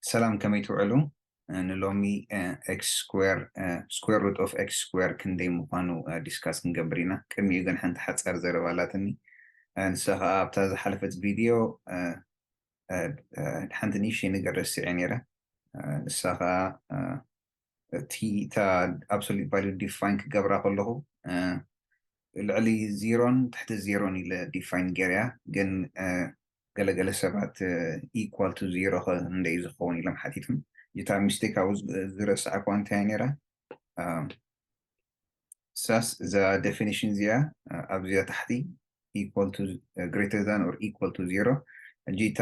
ሰላም፣ ከመይ ትውዕሉ? ንሎሚ x square square root of x square ክንደይ ምዃኑ ዲስካስ ክንገብር ኢና። ቅድሚኡ ግን ሓንቲ ሓጻር ዘረባ ኣላትኒ። ንሳ ኸዓ ኣብታ ዝሓለፈት ቪድዮ ሓንቲ ንእሽተይ ነገር ረሲዐ ነይረ። ንሳ ኸዓ እቲ እታ absolute value ዲፋይን ክገብራ ከለኹ ልዕሊ ዜሮን ትሕቲ ዜሮን ኢለ ዲፋይን ገይረያ። ግን ገለገለ ሰባት equal to zero ክንደይ ዝኸውን ኢሎም ሓቲቶም። እታ ሚስቴክ ኣብኡ ዝረሳዕኳ እንታይ ነይራ? ሳስ እዛ ዴፊኒሽን እዚኣ ኣብዚኣ ታሕቲ equal to greater than or equal to zero። ሕጂ እታ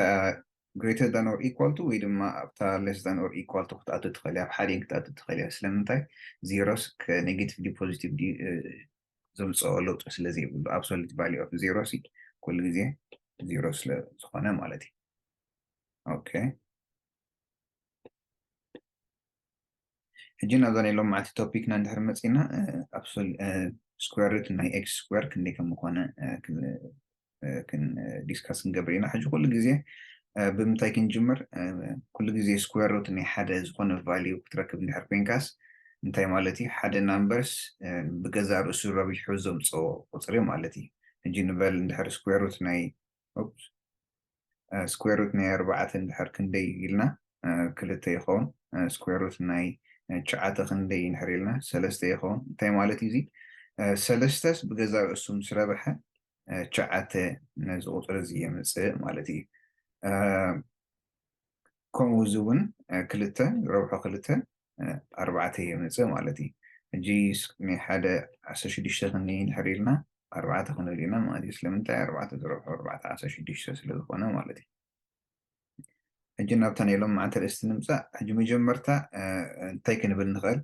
greater than or equal to ወይ ድማ ኣብታ less than or equal to ክትኣቱ ትኽእል እያ፣ ኣብ ሓዲን ክትኣቱ ትኽእል እያ። ስለምንታይ? ዜሮስ ከ ኔጌቲቭ ዲ ፖዚቲቭ ዲ ዘምፅኦ ለውጢ ስለ ዘይብሉ፣ absolute value of zero ሲ ኩሉ ግዜ ዜሮ ስለ ዝኾነ ማለት እዩ። ኦኬ፣ ሕጂ ናብዛ ናይ ሎማዓንቲ ቶፒክና እንድሕር መፂና፣ square root ናይ x square ክንደይ ከም ምኾነ ዲስካስ ክንገብር ኢና። ሕጂ ኩሉ ግዜ ብምንታይ ክንጅምር? ኩሉ ግዜ square root ናይ ሓደ ዝኾነ ቫልዩ ክትረክብ እንድሕር ኮይንካስ እንታይ ማለት እዩ? ሓደ ናምበርስ ብገዛ ርእሱ ረቢሑ ዘምፅኦ ቁፅሪ ማለት እዩ። ሕጂ ንበል እንድሕር square root ናይ square root ናይ ኣርባዕተ እንድሕር ክንደይ ኢልና፣ ክልተ ይኸውን። square root ናይ ትሽዓተ ክንደይ እንድሕር ኢልና፣ ሰለስተ ይኸውን። እንታይ ማለት እዩ እዚ? ሰለስተስ ብገዛ ርእሱ ምስ ረብሐ ትሽዓተ ነዚ ቁፅሪ እዚ የምፅእ ማለት እዩ። ከምኡ እዚ እውን ክልተ ረብሖ ክልተ ኣርባዕተ የምፅእ ማለት እዩ። ሕጂ ናይ ሓደ ዓሰርተ ሽዱሽተ ክንደይ እንድሕር ኢልና፣ ኣርባዕተ ክንብል ኢና ማለት እዩ። ስለምንታይ? ኣርባዕተ ዝረብሖ ኣርባዕተ ዓሰርተ ሽዱሽተ ስለ ዝኾነ ማለት እዩ። ሕጂ ናብታ ናይ ሎማዓንቲ ኣርእስቲ ንምፃእ። ሕጂ መጀመርታ እንታይ ክንብል ንኽእል?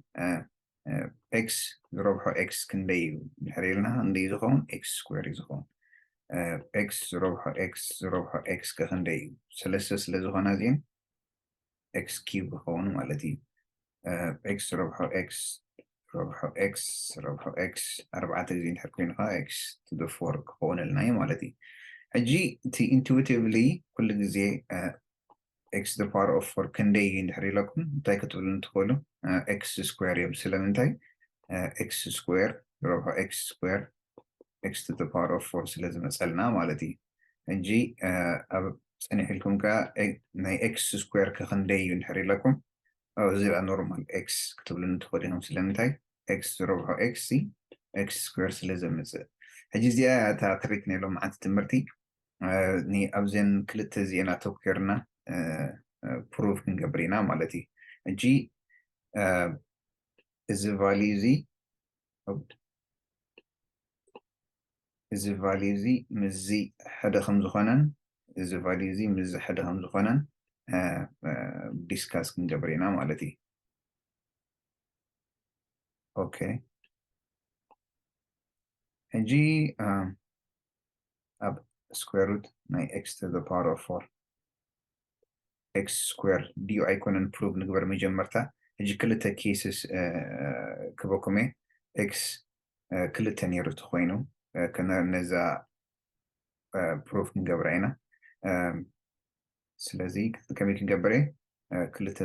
x ዝረብሖ x ክንደይ እዩ እንድሕር ኢልና፣ ክንደይ እዩ ዝኸውን? X square እዩ ዝኸውን። x ዝረብሖ x ዝረብሖ x ከ ክንደይ እዩ? ሰለስተ ስለ ዝኾና እዚአን x cube ይኸውን ማለት እዩ። x ረብሖ x ረብሖ x ረብሖ x ኣርባዕተ ግዜ እንድሕር ኮይኑ ከዓ x to the four ክኾነልና እዩ ማለት እዩ። ሕጂ እቲ intuitively ኩሉ ግዜ x the power of four ክንደይ እዩ እንድሕር ኢለኩም እንታይ ክትብሉ እንትኽእሉ? X square እዮም። ስለምንታይ? X square ረብሖ x square x to the power of four ስለ ዝመፀልና ማለት እዩ። ሕጂ ኣብ ፀኒሕ ኢልኩም ከዓ ናይ x square ከ ክንደይ እዩ እንድሕር ኢለኩም፣ እዚ ኖርማል x ክትብሉ እንትኽእሉ ኢኹም። ስለምንታይ? X ዝረብሖ x x square ስለ ዘምፅእ። ሕጂ እዚኣ እታ ትሪክ ናይ ሎማዓንቲ ትምህርቲ ኣብዘን ክልተ እዚአን ኣተኮርና ፕሩቭ ክንገብር ኢና ማለት እዩ። ሕጂ እዚ ቫልዩ እዚ እዚ ቫልዩ እዚ ምስዚ ሓደ ከም ዝኾነን እዚ ቫልዩ እዚ ምስዚ ሓደ ከም ዝኾነን ዲስካስ ክንገብር ኢና ማለት እዩ። ኦኬ፣ ሕጂ ኣብ square root ናይ x to the power of four x square ድዩ ኣይኮነን ፕሩቭ ንግበር መጀመርታ። ሕጂ ክልተ ኬስስ ክበኩም እየ። x ክልተ ነይሩ ተኮይኑ ነዛ ፕሩቭ ክንገብራ ኢና። ስለዚ ከመይ ክንገብር እየ? ክልተ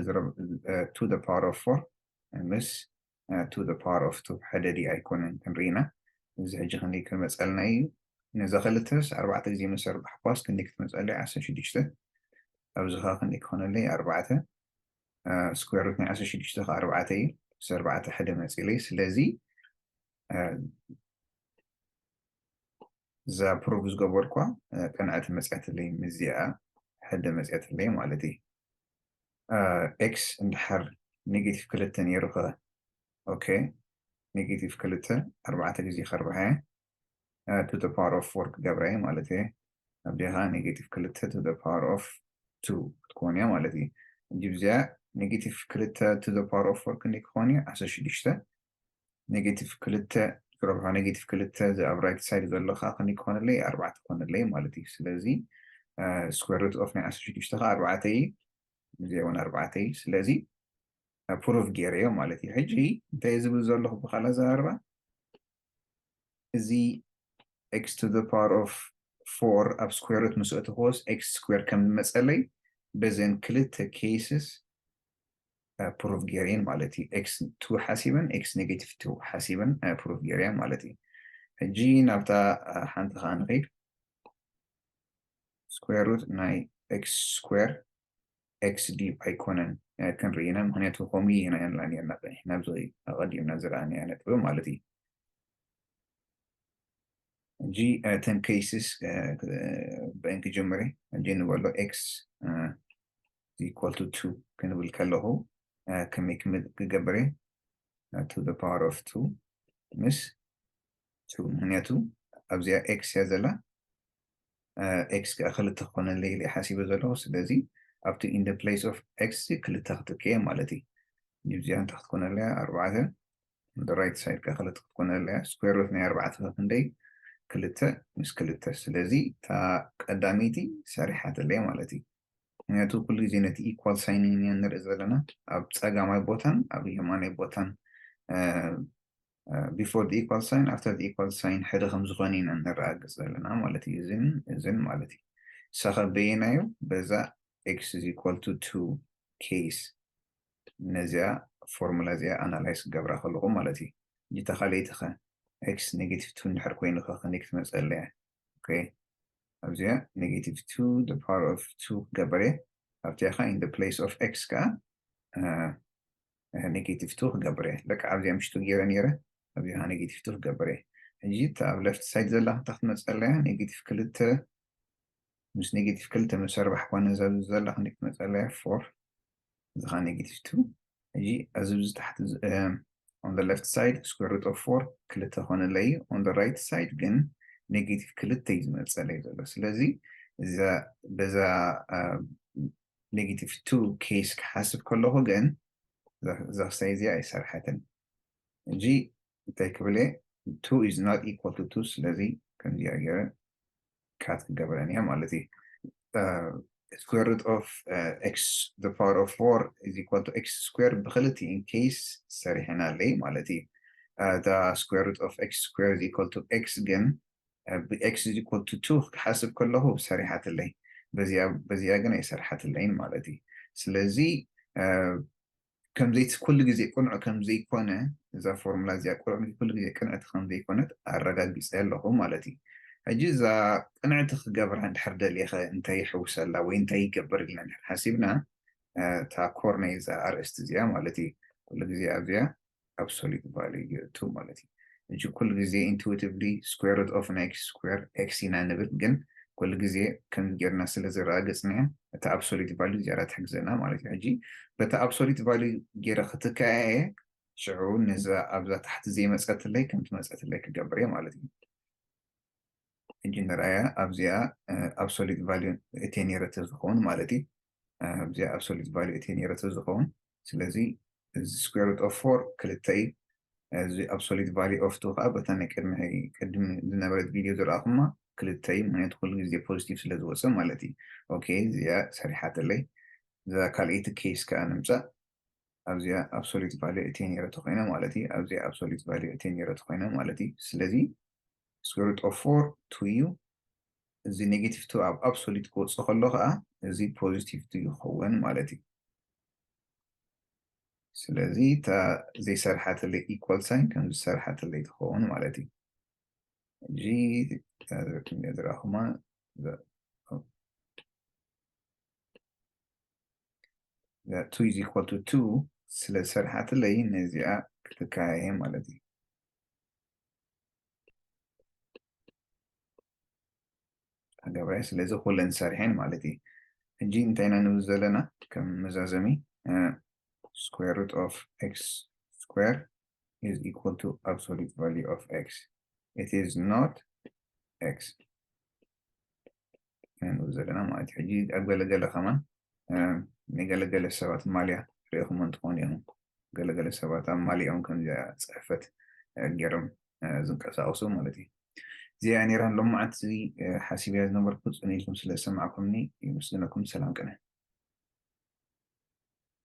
to the power of four ምስ to the power of two ሓደ ድዩ ኣይኮነን ክንርኢ ኢና። እዚ ሕጂ ክንደይ ክመፀልና እዩ? ነዛ ክልተስ ኣርባዕተ ግዜ ምስ ኣርባሕኳስ ክንደይ ክትመፀለይ? ዓሰርተ ሽዱሽተ። ኣብዚ ከዓ ክንደይ ክኾነለይ? ኣርባዕተ። square root ናይ ዓሰርተ ሽዱሽተ ከዓ ኣርባዕተ እዩ። ምስ ኣርባዕተ ሓደ መፂለይ። ስለዚ እዛ ፕሩቭ ዝገበርኳ ቅንዕቲ መፅያትለይ፣ ምስዚኣ ሕደ መፅያትለይ ማለት እዩ። x እንድሕር ኔጌቲቭ ክልተ ነይሩ ኸ? ኦኬ፣ ኔጌቲቭ ክልተ ኣርባዕተ ግዜ ከርብሐ to the power of four ክገብረ ማለት እየ። ኣብዚኣ ኔጌቲቭ ክልተ to the power of two ክትኮን እያ ማለት እዩ። ሕጂ ብዚኣ ኔጌቲቭ ክልተ to the power of four ክንደይ ክኾን እዩ? ዓሰርተ ሽዱሽተ። ኔጌቲቭ ክልተ ዝረብሖ ኔጌቲቭ ክልተ እዚ ኣብ ራይት ሳይድ ዘሎ ከዓ ክንደይ ክኾነለይ? ኣርባዕተ ክኾነለይ ማለት እዩ። ስለዚ square root of ናይ ዓሰርተ ሽዱሽተ ከዓ ኣርባዕተ እዩ። እዚ እውን ኣርባዕተ እዩ። ስለዚ ፕሩቭ ገይረዮ ማለት እዩ። ሕጂ እንታይ ዝብል ዘለኹ ብኻልእ ኣዘራርባ፣ እዚ x to the power of four ኣብ square root ምስ ኣእተኽዎስ x square ከም ዝመፀለይ በዘን ክልተ ኬስስ ፕሩፍ ገይረን ማለት እዩ። X two ሓሲበን፣ X negative two ሓሲበን ፕሩፍ ገይረን ማለት እዩ። ሕጂ ናብታ ሓንቲ ከዓ ንኸይድ። Square root ናይ X square X ድዩ ኣይኮነን ክንርኢ ኢና። ምክንያቱ ከምኡ ኢና ኢልና ነርና ናብዚ ኣቐዲምና ዝረኣናዮ ነጥቢ ማለት እዩ። ሕጂ እተን cases ብአን ክጅምር እየ። ሕጂ ንበሎ X equal to two ክንብል ከለኹ ከመይ ክገብር እየ? To the power of two ምስ two። ምክንያቱ ኣብዚኣ X እያ ዘላ፣ X ከዓ ክልተ ክኾነለይ ኢለ ሓሲበ ዘለኹ። ስለዚ ኣብቲ in the place of X ክልተ ክትክየ ማለት እዩ። ንብዚኣ እንታይ ክትኮነለያ? ኣርባዕተ። On the right side ከዓ ክልተ ክትኮነለያ። Square root ናይ ኣርባዕተ ክንደይ? ክልተ ምስ ክልተ። ስለዚ እታ ቀዳመይቲ ሰሪሓትለይ ማለት እዩ። ምክንያቱ ኩሉ ግዜ ነቲ equal sign ኢና ንርኢ ዘለና። ኣብ ጸጋማይ ቦታን ኣብ የማናይ ቦታን before the equal sign, after the equal sign ሓደ ከም ዝኾነ ኢና ንረጋግጽ ዘለና ማለት እዩ። እዝን እዝን ማለት እዩ። ሳኸ በየናዩ? በዛ X is equal to two case ነዚኣ ፎርሙላ እዚኣ ኣናላይዝ ክገብራ ከለኹ ማለት እዩ። እታ ካልኣይቲ ኸ X negative two እንድሕር ኮይኑ ኸ ከመይ ክትመፀለያ? Okay ኣብዚኣ negative two the power of two ክገብር እየ። ኣብቲኣ ኸ in the place of X ከዓ negative two ክገብር እየ። በቃ ኣብዚኣ ምሽቱ ገይረ ነይረ ኣብዚኣ negative two ክገብር እየ። ሕጂ እታ ኣብ left side ዘላ እንታይ ክትመፀለያ? Negative ክልተ ምስ negative ክልተ ምስ ኣርባሕ ኮነ ዘላ ክንደይ ክትመፀለያ? Four እዚ ከዓ negative two። ሕጂ እዚ ብዚ ታሕቲ on the left side square root of four ክልተ ኮነለይ እዩ። On the right side ግን negative ክልተ እዩ ዝመፀለይ ዘሎ። ስለዚ በዛ negative two case ክሓስብ ከለኹ ግን እዛ ክሳይ እዚኣ ኣይሰርሐትን። ሕጂ እንታይ ክብል እየ? Two is not equal to two። ስለዚ ከምዚኣ ገይረ cut ክገብረን እየ ማለት እዩ። Square root of x the power of four is equal to x square ብክልቲኡ case ሰሪሐናለይ ማለት እዩ። The square root of x square is equal to x ግን x is equal to two ክሓስብ ከለኹ ሰሪሓትለይ፣ በዚኣ ግን ኣይሰርሓትለይን ማለት እዩ። ስለዚ ከምዘይ ኩሉ ግዜ ቅኑዕ ከምዘይኮነ እዛ ፎርሙላ እዚኣ ቅኑዕ ኩሉ ግዜ ቅንዕቲ ከምዘይኮነት ኣረጋጊፀ ኣለኹ ማለት እዩ። ሕጂ እዛ ቅንዕቲ ክገብራ እንድሕር ደሊኸ እንታይ ይሕውሰላ ወይ እንታይ ይገብር ኢልና እንድሕር ሓሲብና እታ ኮር ናይ እዛ ኣርእስቲ እዚኣ ማለት እዩ ኩሉ ግዜ ኣብዚኣ absolute value ገይርቱ ማለት እዩ። ሕጂ ኩሉ ግዜ intuitively square root of x square x ኢና ንብል፣ ግን ኩሉ ግዜ ከም ጌርና ስለ ዘረጋገጽናዮ እታ absolute value ዝያዳ ትሕግዘና ማለት እዩ። ሕጂ በታ absolute value ገይረ ክትካየ ሽዑ ነዛ ኣብዛ ታሕቲ ዘይመጸትለይ ከም ትመጸትለይ ክገብር እየ ማለት እዩ። ሕጂ ንርኣያ ኣብዚኣ absolute value እትየ ነይረ ተዝኸውን ማለት እዩ። ኣብዚኣ absolute value እትየ ነይረ ተዝኸውን ስለዚ እዚ square root of four ክልተ እዩ። እዚ absolute value of two ከዓ በታ ናይ ቅድሚ ቅድሚ ዝነበረት ቪድዮ ዝረኣኹማ ክልተ እዩ። ምክንያቱ ኩሉ ግዜ positive ስለ ዝወፀ ማለት እዩ። Okay እዚኣ ሰሪሓትለይ። እዛ ካልኣይቲ case ከዓ ንምፃእ። ኣብዚኣ absolute value እትየ ነይረ ተኮይነ ማለት እዩ። ኣብዚኣ absolute value እትየ ነይረ ተኮይነ ማለት እዩ። ስለዚ square root of four two እዩ። እዚ negative two ኣብ absolute ክወፅእ ከሎ ከዓ እዚ positive two ይኸውን ማለት እዩ። ስለዚ እታ ዘይሰርሓትለይ equal sign ከም ዝሰርሓትለይ ትኸውን ማለት እዩ። ሕጂ ዝረኣኹማ two is equal to two ስለ ዝሰርሓትለይ ነዚኣ ክትካየ ማለት እዩ። ኣገባይ ስለዚ ኩለን ሰሪሐን ማለት እዩ። ሕጂ እንታይ ኢና ንብል ዘለና ከም መዛዘሚ square root of x square is equal to absolute value of x, it is not x ንብል ዘለና ማለት እዩ። ሕጂ ኣብ ገለገለ ከማን ንገለገለ ሰባት ማልያ ሪኢኹም እንትኾኑ እዮም። ገለገለ ሰባት ኣብ ማልያኦም ከምዚኣ ፅሕፈት ገይሮም ዝንቀሳቀሱ ማለት እዩ። እዚኣ ነይራ ሎማዓንቲ ሓሲብያ ዝነበርኩ። ፅን ኢልኩም ስለ ዝሰማዕኩምኒ የመስግነኩም። ሰላም ቅነ።